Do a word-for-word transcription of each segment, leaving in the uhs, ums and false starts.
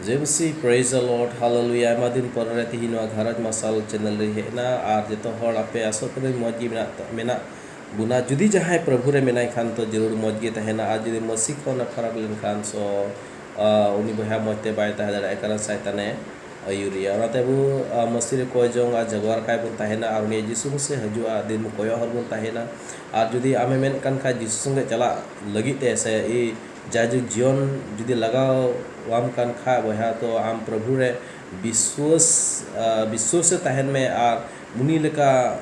ᱡᱮ ᱢᱟᱹᱥᱤ, praise the Lord, hallelujah. ᱟᱭᱢᱟ ᱫᱤᱱ ᱯᱚᱨᱮ ᱨᱮ ᱛᱤᱦᱤᱧ ᱱᱚᱣᱟ ᱜᱷᱟᱨᱚᱸᱡᱽ ᱢᱟᱨᱥᱟᱞ channel ᱨᱮᱧ ᱦᱮᱡ ᱮᱱᱟ᱾ ᱟᱨ ᱡᱚᱛᱚ ᱦᱚᱲ ᱟᱯᱮ ᱟᱥᱚᱜ ᱠᱟᱹᱱᱟᱹᱧ ᱢᱚᱡᱽ ᱜᱮ ᱢᱮᱱᱟᱜ, ᱢᱮᱱᱟᱜ ᱵᱚᱱᱟ᱾ ᱡᱩᱫᱤ ᱡᱟᱦᱟᱸᱭ ᱯᱨᱚᱵᱷᱩ ᱨᱮ ᱢᱮᱱᱟᱭ ᱠᱷᱟᱱ ᱛᱚ ᱡᱟᱹᱨᱩᱲ ᱢᱚᱡᱽ ᱜᱮ ᱛᱟᱦᱮᱱᱟ, ᱟᱨ ᱡᱩᱫᱤ ᱢᱟᱹᱥᱤ ᱠᱷᱚᱱ ᱮ ᱯᱷᱟᱨᱟᱠ ᱞᱮᱱᱠᱷᱟᱱ ᱥᱚ, ᱟᱸ, ᱩᱱᱤ ᱵᱚᱭᱦᱟ ᱢᱚᱡᱽ ᱛᱮ ᱵᱟᱭ ᱛᱟᱦᱮᱸ ᱫᱟᱲᱮᱭᱟᱜᱼᱟ, ᱠᱟᱨᱚᱱ ᱥᱟᱭᱛᱟᱱᱮ ᱟᱹᱭᱩᱨᱮᱭᱟ᱾ ᱚᱱᱟᱛᱮ ᱟᱵᱚ, ᱟᱸ, ᱢᱟᱹᱥᱤ ᱨᱮ ᱠᱚᱭ ᱡᱚᱝ ᱟᱨ ᱡᱟᱜᱣᱟᱨ ᱠᱟᱭ ᱵᱚᱱ ᱛᱟᱦᱮᱱᱟ, ᱟᱨ ᱩᱱᱤ ᱡᱤᱥᱩ ᱢᱟᱹᱥᱤ ᱦᱤᱡᱩᱜᱼᱟ, ᱫᱤᱱ ᱵᱚᱱ ᱠᱚᱭᱚᱜ ᱦᱚᱨ ᱵᱚᱱ ᱛᱟᱦᱮᱱᱟ᱾ ᱟᱨ ᱡᱩᱫᱤ ᱟᱢᱮ ᱢᱮᱱᱮᱫ ᱠᱟᱱ ᱠᱷᱟᱡ ᱡᱤᱥᱩ ᱥᱚᱸᱜᱮ ᱪᱟᱞᱟᱜ ᱞᱟᱹᱜᱤᱫ ᱛᱮ ᱥᱮ ᱤ ᱡᱟᱭᱡᱩᱜᱽ ᱡᱤᱭᱚᱱ ᱡᱩᱫᱤ ᱞᱟᱜᱟᱣ ᱟᱢ ᱠᱟᱱ ᱠᱷᱟᱡ ᱵᱚᱭᱦᱟ, ᱛᱚ ᱟᱢ ᱯᱨᱚᱵᱷᱩ ᱨᱮ ᱵᱤᱥᱣᱟᱥ, ᱟᱸ, ᱵᱤᱥᱣᱟᱥ ᱨᱮ ᱛᱟᱦᱮᱱ ᱢᱮ ᱟᱨ ᱩᱱᱤ ᱞᱮᱠᱟ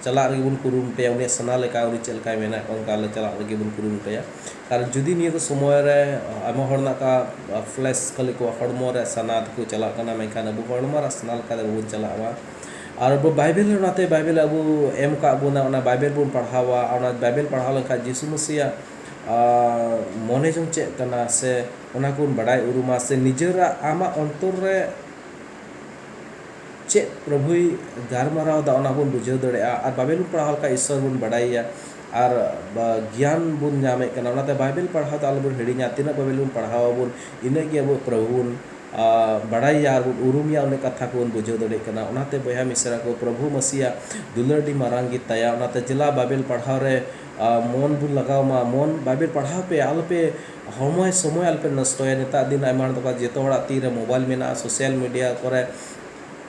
ᱪᱟᱞᱟᱜ ᱨᱮᱜᱮ ᱵᱚᱱ ᱠᱩᱨᱩᱢᱩᱴᱩᱭᱟ, ᱩᱱᱤᱭᱟᱜ ᱥᱟᱱᱟ ᱞᱮᱠᱟ, ᱩᱱᱤ ᱪᱮᱫ ᱞᱮᱠᱟᱭ ᱢᱮᱱᱟ, ᱚᱱᱠᱟ ᱞᱮ ᱪᱟᱞᱟᱜ ᱞᱟᱹᱜᱤᱫ ᱵᱚᱱ ᱠᱩᱨᱩᱢᱩᱴᱩᱭᱟ᱾ ᱟᱨ ᱡᱩᱫᱤ ᱱᱤᱭᱟᱹ ᱠᱚ ᱥᱚᱢᱚᱭ ᱨᱮ ᱟᱭᱢᱟ ᱦᱚᱲ ᱢᱮᱱᱟᱜ ᱠᱚᱣᱟ, ᱯᱷᱞᱮᱥ ᱠᱷᱟᱹᱞᱤ ᱠᱚ ᱦᱚᱲᱢᱚ ᱨᱮ ᱥᱟᱱᱟ ᱛᱮᱠᱚ ᱪᱟᱞᱟᱜ ᱠᱟᱱᱟ, ᱢᱮᱱᱠᱷᱟᱱ ᱟᱵᱚ ᱦᱚᱲᱢᱚ ᱨᱮ ᱥᱟᱱᱟ ᱞᱮᱠᱟ ᱫᱚ ᱵᱟᱵᱚᱱ ᱪᱟᱞᱟᱜᱼᱟ᱾ ᱟᱨ ᱟᱵᱚ ᱵᱟᱭᱵᱮᱞ ᱨᱮ, ᱚᱱᱟᱛᱮ ᱵᱟᱭᱵᱮᱞ ᱟᱵᱚ ᱮᱢ ᱠᱟᱜ ᱵᱚᱱᱟ, ᱚᱱᱟ ᱵᱟᱭᱵᱮᱞ ᱵᱚᱱ ᱯᱟᱲᱦᱟᱣᱟ᱾ ᱟᱨ ᱚᱱᱟ ᱵᱟᱭᱵᱮᱞ ᱯᱟᱲᱦᱟᱣ ᱞᱮᱱᱠᱷᱟᱱ ᱡᱤᱥᱩ ᱢᱟᱹᱥᱤᱭᱟᱜ, ᱟᱨ ᱢᱚᱱᱮ ᱡᱚᱝ ᱪᱮᱫ ᱠᱟᱱᱟ ᱥᱮ ᱚᱱᱟ ᱠᱚᱵᱚᱱ ᱵᱟᱰᱟᱭ ᱩᱨᱩᱢᱟ, ᱥᱮ ᱱᱤᱡᱮᱨᱟᱜ ᱟᱢᱟᱜ ᱚᱱᱛᱚᱨ ᱨᱮ ᱪᱮᱫ ᱯᱨᱚᱵᱷᱩᱭ ᱜᱟᱞᱢᱟᱨᱟᱣ ᱮᱫᱟ, ᱚᱱᱟ ᱵᱚᱱ ᱵᱩᱡᱷᱟᱹᱣ ᱫᱟᱲᱮᱭᱟᱜᱼᱟ᱾ ᱟᱨ ᱵᱟᱭᱵᱮᱞ ᱵᱚᱱ ᱯᱟᱲᱦᱟᱣ ᱞᱮᱠᱷᱟᱱ ᱤᱥᱥᱚᱨ ᱵᱚᱱ ᱵᱟᱰᱟᱭᱮᱭᱟ᱾ ᱟᱨ ᱵᱟ-, ᱜᱮᱭᱟᱱ ᱵᱚᱱ ᱧᱟᱢᱮᱫ ᱠᱟᱱᱟ᱾ ᱚᱱᱟᱛᱮ ᱵᱟᱭᱵᱮᱞ ᱯᱟᱲᱦᱟᱣ ᱫᱚ ᱟᱞᱚᱵᱚᱱ ᱦᱤᱲᱤᱧᱟ᱾ ᱛᱤᱱᱟᱹᱜ ᱵᱟᱭᱵᱮᱞ ᱵᱚᱱ ᱯᱟᱲᱦᱟᱣ ᱟᱵᱚᱱ, ᱤᱱᱟᱹᱜ ᱜᱮ ᱟᱵᱚ ᱯᱨᱚᱵᱷᱩ ᱵᱚᱱ, ᱟᱨ ᱵᱟᱲᱟᱭᱟ ᱟᱨ ᱵᱚᱱ ᱩᱨᱩᱢᱮᱭᱟ, ᱩᱱᱟᱹᱜ ᱠᱟᱛᱷᱟ ᱠᱚᱵᱚᱱ ᱵᱩᱡᱷᱟᱹᱣ ᱫᱟᱲᱮᱭᱟᱜ ᱠᱟᱱᱟ᱾ ᱚᱱᱟᱛᱮ ᱵᱚᱭᱦᱟ ᱢᱤᱥᱨᱟ ᱠᱚ, ᱯᱨᱚᱵᱷᱩ ᱢᱟᱹᱥᱤᱭᱟᱜ ᱫᱩᱞᱟᱹᱲ ᱟᱹᱰᱤ ᱢᱟᱨᱟᱝ ᱜᱮ ᱛᱟᱭᱟ᱾ ᱚᱱᱟᱛᱮ ᱡᱮᱞᱟ ᱵᱟᱭᱵᱮᱞ ᱯᱟᱲᱦᱟᱣ ᱨᱮ, ᱟᱨ ᱢᱚᱱ ᱵᱚᱱ ᱞᱟᱜᱟᱣ ᱢᱟ᱾ ᱢᱚᱱ ᱵᱟᱭᱵᱮᱞ ᱯᱟᱲᱦᱟᱣ ᱯᱮ, ᱟᱞᱚᱯᱮ ᱦᱚᱲᱢᱚᱭ ᱥᱚᱢᱚᱭ ᱟᱞᱚᱯᱮ ᱱᱚᱥᱴᱚᱭᱟ᱾ ᱱᱮᱛᱟᱨ ᱫᱤᱱ ᱟᱭᱢᱟ ᱦᱚᱲ ᱫᱚᱠᱚ, ᱡᱚᱛᱚ ᱦᱚᱲᱟᱜ ᱛᱤᱨᱮ ᱢᱳᱵᱟᱭᱤᱞ ᱢᱮᱱᱟᱜᱼᱟ, social media ᱠᱚᱨᱮ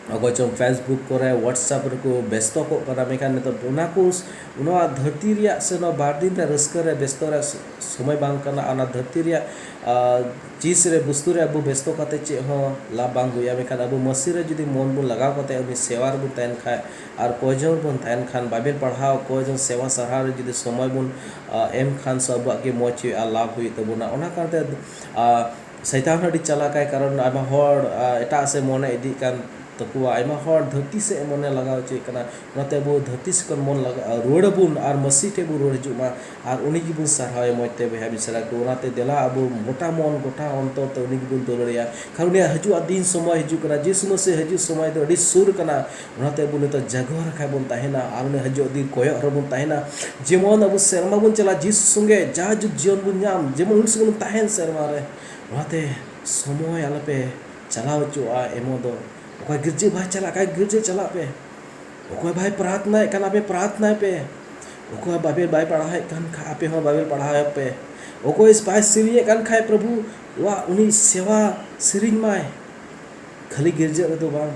ᱚᱠᱚᱭ ᱪᱚᱝ Facebook ᱠᱚᱨᱮ, WhatsApp ᱨᱮᱠᱚ ᱵᱮᱥᱛᱚ ᱠᱚᱜ ᱠᱟᱱᱟ᱾ ᱢᱮᱱᱠᱷᱟᱱ ᱱᱤᱛᱚᱜ ᱚᱱᱟ ᱠᱚ, ᱱᱚᱣᱟ ᱫᱷᱟᱹᱨᱛᱤ ᱨᱮᱭᱟᱜ ᱥᱮ ᱱᱚᱣᱟ ᱵᱟᱨ ᱫᱤᱱ ᱨᱮ ᱨᱟᱹᱥᱠᱟᱹ ᱨᱮ ᱵᱮᱥᱛᱚ ᱨᱮ ᱥᱚᱢᱚᱭ ᱵᱟᱝ ᱠᱟᱱᱟ᱾ ᱚᱱᱟ ᱫᱷᱟᱹᱨᱛᱤ ᱨᱮᱭᱟᱜ, ᱟᱨ ᱪᱤᱡᱽ ᱨᱮ, ᱵᱚᱥᱛᱩ ᱨᱮ ᱟᱵᱚ ᱵᱮᱥᱛᱚ ᱠᱟᱛᱮ ᱪᱮᱫ ᱦᱚᱸ ᱞᱟᱵᱷ ᱵᱟᱝ ᱦᱩᱭᱩᱜᱼᱟ᱾ ᱢᱮᱱᱠᱷᱟᱱ ᱟᱵᱚ ᱢᱟᱹᱥᱤ ᱨᱮ ᱡᱩᱫᱤ ᱢᱚᱱ ᱵᱚᱱ ᱞᱟᱜᱟᱣ ᱠᱟᱛᱮ ᱩᱱᱤ ᱥᱮᱣᱟ ᱨᱮᱵᱚᱱ ᱛᱟᱦᱮᱱ ᱠᱷᱟᱡ ᱟᱨ ᱠᱚᱭ ᱡᱚᱝ ᱨᱮᱵᱚᱱ ᱛᱟᱦᱮᱱ ᱠᱷᱟᱱ, ᱵᱟᱭᱵᱮᱞ ᱯᱟᱲᱦᱟᱣ, ᱠᱚᱭ ᱡᱚᱝ, ᱥᱮᱣᱟ ᱥᱟᱨᱦᱟᱣ ᱨᱮ ᱡᱩᱫᱤ ᱥᱚᱢᱚᱭ ᱵᱚᱱ, ᱟᱨ, ᱮᱢ ᱠᱷᱟᱱ ᱥᱮ ᱟᱵᱚᱣᱟᱜ ᱜᱮ ᱢᱚᱡᱽ ᱦᱩᱭᱩᱜᱼᱟ, ᱞᱟᱵᱷ ᱦᱩᱭᱩᱜ ᱛᱟᱵᱚᱱᱟ᱾ ᱚᱱᱟ ᱠᱟᱨᱚᱱ ᱛᱮ, ᱟᱨ, ᱥᱟᱭᱛᱟᱱ ᱦᱚᱸ ᱟᱹᱰᱤ ᱪᱟᱞᱟᱠᱟᱭ, ᱠᱟᱨᱚᱱ ᱟᱭᱢᱟ ᱦᱚᱲ, ᱟᱨ, ᱮᱴᱟᱜ ᱥᱮᱫ ᱢᱚᱱᱮ ᱤᱫᱤᱜ ᱠᱟᱱ ᱛᱟᱠᱚᱣᱟ, ᱟᱭᱢᱟ ᱦᱚᱲ ᱫᱷᱟᱹᱨᱛᱤ ᱥᱮᱫ ᱢᱚᱱᱮ ᱞᱟᱜᱟᱣ ᱦᱚᱪᱚᱭᱮᱫ ᱠᱟᱱᱟ᱾ ᱚᱱᱟᱛᱮ ᱟᱵᱚ ᱫᱷᱟᱹᱨᱛᱤ ᱥᱮᱫ ᱠᱷᱚᱱ ᱢᱚᱱ ᱞᱟᱜᱟᱜᱼᱟ, ᱨᱩᱣᱟᱹᱲ ᱟᱵᱚᱱ ᱟᱨ ᱢᱟᱹᱥᱤ ᱴᱷᱮᱱ ᱵᱚᱱ ᱨᱩᱣᱟᱹᱲ ᱦᱤᱡᱩᱜ ᱢᱟ᱾ ᱟᱨ ᱩᱱᱤ ᱜᱮᱵᱚᱱ ᱥᱟᱨᱦᱟᱣᱮ ᱢᱚᱡᱽ ᱛᱮ, ᱵᱚᱭᱦᱟ ᱢᱤᱥᱨᱟ ᱠᱚ᱾ ᱚᱱᱟᱛᱮ ᱫᱮᱞᱟ ᱟᱵᱚ ᱜᱚᱴᱟ ᱢᱚᱱ, ᱜᱚᱴᱟ ᱚᱱᱛᱚᱨ ᱛᱮ ᱩᱱᱤ ᱜᱮᱵᱚᱱ ᱫᱩᱞᱟᱹᱲᱮᱭᱟ᱾ ᱠᱟᱨᱚᱱ ᱩᱱᱤᱭᱟᱜ ᱦᱤᱡᱩᱜ ᱫᱤᱱ ᱥᱚᱢᱚᱭ ᱦᱤᱡᱩᱜ ᱠᱟᱱᱟ, ᱡᱤᱥᱩ ᱢᱟᱹᱥᱤ ᱦᱤᱡᱩᱜ ᱥᱚᱢᱚᱭ ᱫᱚ ᱟᱹᱰᱤ ᱥᱩᱨ ᱠᱟᱱᱟ᱾ ᱚᱱᱟᱛᱮ ᱟᱵᱚ ᱱᱤᱛᱚᱜ ᱡᱟᱜᱣᱟᱨ ᱟᱠᱟᱱ ᱵᱚᱱ ᱛᱟᱦᱮᱱᱟ ᱟᱨ ᱩᱱᱤ ᱦᱤᱡᱩᱜ ᱫᱤᱱ ᱠᱚᱭᱚᱜ ᱨᱮᱵᱚᱱ ᱛᱟᱦᱮᱱᱟ᱾ ᱡᱮᱢᱚᱱ ᱟᱵᱚ ᱥᱮᱨᱢᱟ ᱵᱚᱱ ᱪᱟᱞᱟᱜᱼᱟ, ᱡᱤᱥᱩ ᱥᱚᱸᱜᱮ ᱡᱟ ᱡᱩᱜᱽ ᱡᱤᱭᱚᱱ ᱵᱚᱱ ᱧᱟᱢ, ᱡᱮᱢᱚᱱ ᱩᱱᱤ ᱥᱚᱸᱜᱮ ᱵᱚᱱ ᱛᱟᱦᱮᱱ ᱥᱮᱨᱢᱟ ᱨᱮ᱾ ᱚᱱᱟᱛᱮ ᱥᱚᱢᱚᱭ ᱟᱞᱚᱯᱮ ᱪᱟᱞᱟᱣ ᱦᱚᱪᱚᱣᱟᱜᱼᱟ ᱮᱢᱚᱜ ᱫᱚ᱾ ᱚᱠᱚᱭ ᱜᱤᱨᱡᱟᱹ ᱵᱟᱭ ᱪᱟᱞᱟᱜ ᱠᱷᱟᱡ ᱜᱤᱨᱡᱟᱹ ᱪᱟᱞᱟᱜ ᱯᱮ᱾ ᱚᱠᱚᱭ ᱵᱟᱭ ᱯᱨᱟᱨᱛᱷᱱᱟᱭᱮᱫ ᱠᱟᱱᱟ ᱯᱮ ᱯᱨᱟᱨᱛᱷᱱᱟᱭ ᱯᱮ᱾ ᱚᱠᱚᱭ ᱵᱟᱭᱵᱮᱞ ᱵᱟᱭ ᱯᱟᱲᱦᱟᱣᱮᱫ ᱠᱟᱱ ᱠᱷᱟᱡ ᱟᱯᱮ ᱦᱚᱸ ᱵᱟᱭᱵᱮᱞ ᱯᱟᱲᱦᱟᱣ ᱯᱮ᱾ ᱚᱠᱚᱭ ᱵᱟᱭ ᱥᱮᱨᱮᱧᱮᱫ ᱠᱟᱱ ᱠᱷᱟᱡ ᱯᱨᱚᱵᱷᱩ ᱣᱟᱜ ᱩᱱᱤ ᱥᱮᱣᱟ ᱥᱮᱨᱮᱧ ᱢᱟᱭ᱾ ᱠᱷᱟᱹᱞᱤ ᱜᱤᱨᱡᱟᱹ ᱨᱮᱫᱚ ᱵᱟᱝ,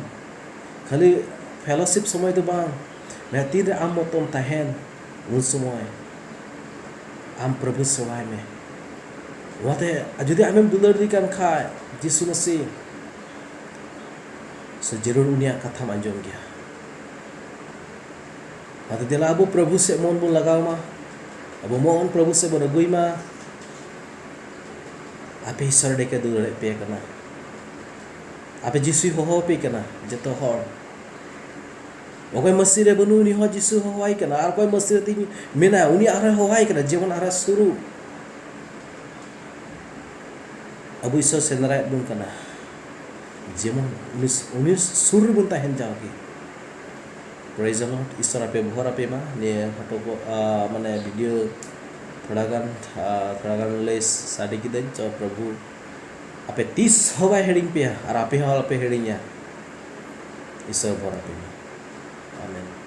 ᱠᱷᱟᱹᱞᱤ ᱯᱷᱮᱞᱳᱥᱤᱯ ᱥᱚᱢᱚᱭ ᱫᱚ ᱵᱟᱝ, ᱢᱮᱱᱠᱷᱟᱱ ᱛᱤᱱᱨᱮ ᱟᱢ ᱢᱚᱛᱚᱢ ᱛᱟᱦᱮᱱ ᱩᱱ ᱥᱚᱢᱚᱭ ᱟᱢ ᱯᱨᱚᱵᱷᱩ ᱥᱮᱣᱟᱭ ᱢᱮ᱾ ᱚᱱᱟᱛᱮ ᱡᱩᱫᱤ ᱟᱢᱮᱢ ᱫᱩᱞᱟᱹᱲ ᱫᱮ ᱠᱟᱱ ᱠᱷᱟᱡ ᱡᱤᱥᱩ ᱢᱟᱹᱥᱤ, ᱥᱮ ᱡᱟᱹᱨᱩᱲ ᱩᱱᱤᱭᱟᱜ ᱠᱟᱛᱷᱟᱢ ᱟᱸᱡᱚᱢ ᱜᱮᱭᱟ᱾ ᱚᱱᱟᱛᱮ ᱫᱮᱞᱟ ᱟᱵᱚ ᱯᱨᱚᱵᱷᱩ ᱥᱮᱫ ᱢᱚᱱ ᱵᱚᱱ ᱞᱟᱜᱟᱣ ᱢᱟ, ᱟᱵᱚ ᱢᱚᱱ ᱯᱨᱚᱵᱷᱩ ᱥᱮᱫ ᱵᱚᱱ ᱟᱹᱜᱩᱭ ᱢᱟ᱾ ᱟᱯᱮ ᱤᱥᱚᱨ ᱰᱮᱠᱮ ᱫᱩᱞᱟᱹᱲᱮᱫ ᱯᱮ ᱠᱟᱱᱟ, ᱟᱯᱮ ᱡᱤᱥᱩᱭ ᱦᱚᱦᱚ ᱟᱯᱮ ᱠᱟᱱᱟ ᱡᱚᱛᱚ ᱦᱚᱲ᱾ ᱚᱠᱚᱭ ᱢᱟᱹᱥᱤ ᱨᱮ ᱵᱟᱹᱱᱩᱜ ᱩᱱᱤ ᱦᱚᱸ ᱡᱤᱥᱩ ᱦᱚᱦᱚᱣᱟᱭ ᱠᱟᱱᱟ, ᱟᱨ ᱚᱠᱚᱭ ᱢᱟᱹᱥᱤ ᱨᱮ ᱛᱤᱧ ᱢᱮᱱᱟ ᱩᱱᱤ ᱟᱨᱦᱚᱸ ᱦᱚᱦᱚᱣᱟᱭ ᱠᱟᱱᱟ, ᱡᱮᱢᱚᱱ ᱟᱨᱦᱚᱸ ᱥᱩᱨᱩᱜ᱾ ᱟᱵᱚ ᱤᱥᱚᱨ ᱥᱮᱸᱫᱽᱨᱟᱭᱮᱫ ᱵᱚᱱ ᱠᱟᱱᱟ, ᱡᱮᱢᱚᱱ ᱩᱱᱤ ᱩᱱᱤ ᱥᱩᱨ ᱨᱮᱵᱚᱱ ᱛᱟᱦᱮᱱ ᱡᱟᱣᱜᱮ᱾ Praise the Lord. ᱤᱥᱚᱨ ᱟᱯᱮ ᱵᱚᱦᱚᱨ ᱟᱯᱮ ᱢᱟ᱾ ᱱᱤᱭᱟᱹ ᱦᱚᱴᱚᱜ, ᱟ, ᱢᱟᱱᱮ ᱵᱷᱤᱰᱤᱭᱳ ᱛᱷᱚᱲᱟ ᱜᱟᱱ, ᱟ, ᱛᱷᱚᱲᱟ ᱜᱟᱱ ᱞᱟᱹᱭ ᱥᱟᱰᱮ ᱠᱤᱫᱟᱹᱧ᱾ ᱪᱚ ᱯᱨᱚᱵᱷᱩ ᱟᱯᱮ ᱛᱤᱥ ᱦᱚᱸ ᱵᱟᱭ ᱦᱤᱲᱤᱧ ᱯᱮᱭᱟ ᱟᱨ ᱟᱯᱮ ᱦᱚᱸ ᱟᱞᱚᱯᱮ ᱦᱤᱲᱤᱧᱟ᱾ ᱤᱥᱚᱨ ᱵᱚᱦᱚᱨ ᱟᱯᱮ ᱢᱟ᱾ ᱟᱢᱮᱱ᱾